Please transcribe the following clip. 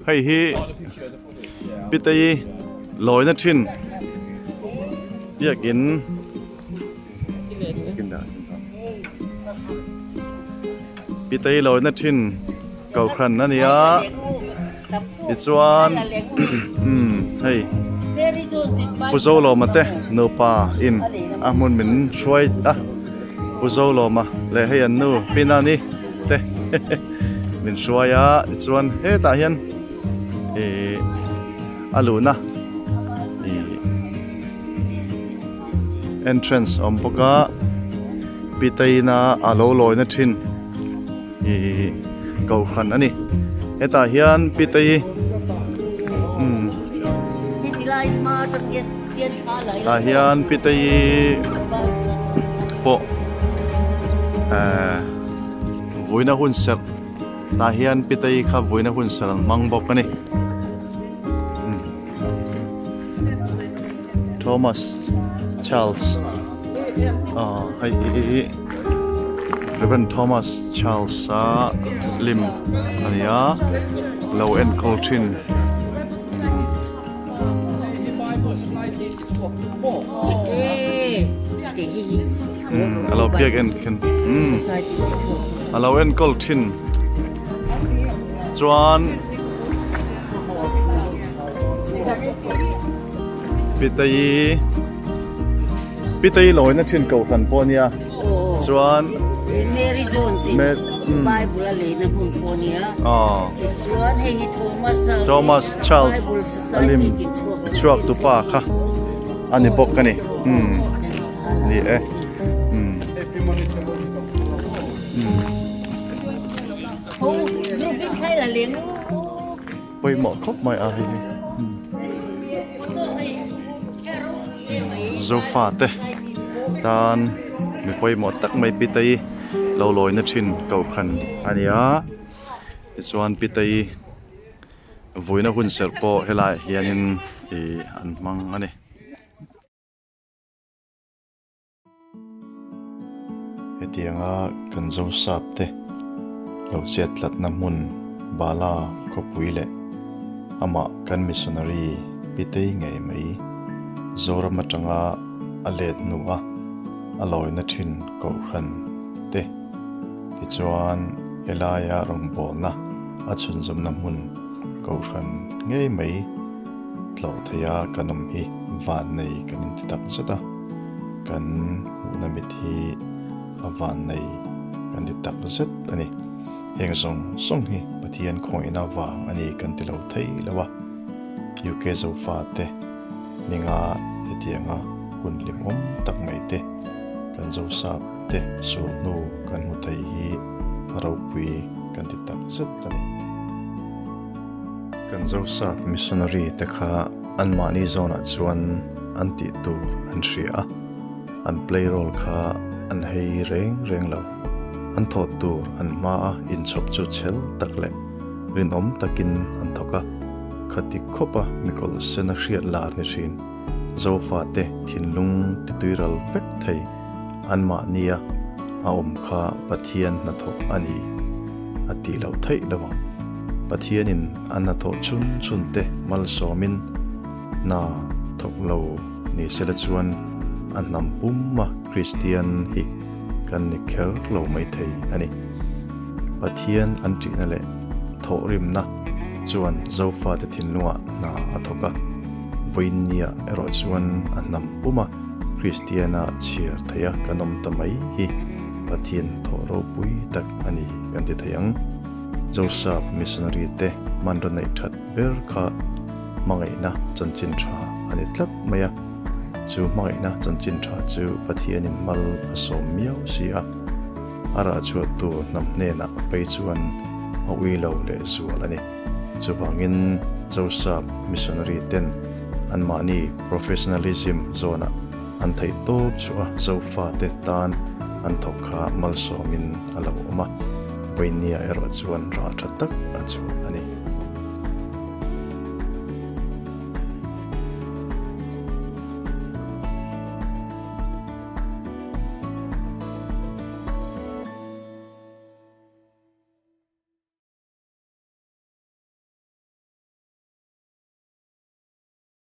Hei hi Pitei lawina thin biakin Pitei lawina thin kohhran a ni a tichuan umm hei Pu Zolawma te nupa in a hmun min hruai a Pu Zolawma leh hei an nu Pinani te min hruai a tichuan hetah hian ihh a luhna ihh entrance a awm bawk a piteina a lo lawina thin ihh kohhran a ni hetah hian pitei umm tah hian pitei pawh ehh vuina hun serh tah hian pitei kha vuina hun serh an hmang bawk a ni. Thomas Charles ah hei hi Reverend Thomas Charles a lim a ni a lo enkawl thin. A lo biak en khin a lo enkawl thin chuan Pitei Pitei lawina thin kohhran pawh a nia chuan Mary Jones in Bible a leina hmun pawh a nia tichuan hei hi Thomas Thomas Charles a lim chhuak tu pa kha a ni bawk a ni umm ni e umm. Pawimawh khawp mai a hei hi Zofa te tan mi pawimawh tak mai Pitei lo lawina thin kohhran a ni a tichuan Pitei vuina hun serh pawh helaiah hianin ih an hmang a ni. Hetianga kan Zosap te lo chet tlatna hmun Bala khawpui leh amah kan missionary Pitei ngei mai Zoram atanga a let hnu a a lawina thin Kohhran te tichuan helaia rawngbawlna a chhunzawmna hmun Kohhran ngei mai tlawh theia kan awm hi van nei kan inti tak zet a, kan hmuhna mit hi a van nei kan ti tak zet a ni. Heng zawng zawng hi Pathian khawngaihna vang a ni kan ti lo thei lo a, UK Zofa te hminga hetianga hun hlimawm tak mai te kan Zosap te sulhnu kan hmu thei hi a ropui kan ti tak zet a ni. Kan Zosap missionary te kha anmahni zawnah chuan an tih tur an hria a, an play role kha an hei reng reng lo. An thawh tur an hmaa inchhawp chu chhel tak leh rinawm takin an thawk a, khati khawpa mikawlh sena hriat lar ni thin Zofa te thinlung tituiral vek thei anmahnia a awm kha Pathian hnathawh a ni a tih loh theih lo ang. Pathianin a hnathawh chhun chhun te malsawmin hna thawk lo ni sela chuan a hnam puma Kristian hi kan ni kher lo mai thei a ni. Pathian an ṭihna leh thawhrimna chuan Zofate thinlungah hna a thawk a, vawiinnia erawh chuan a hnam puma Kristiana chhiar theia kan awm ta mai hi Pathian thawh ropui tak a ni kan ti thei ang. Joseph missionary te hmanraw neih that ber kha hmangaihna chanchin tha a ni tlat mai a, chu hmangaihna chanchin tha chu Pathianin mal a sawm miau si a, a rah chhuah tur hnam hnenah phei chuan a ui lo leh zual a ni. Chuvangin Joseph missionary ten anmahni professionalism zawnah an theih tawp chhuah a, Zofate tan an thawk kha malsawmin a lo awm a. Vawinia erawh chuan rah tha tak a chhuah a ni.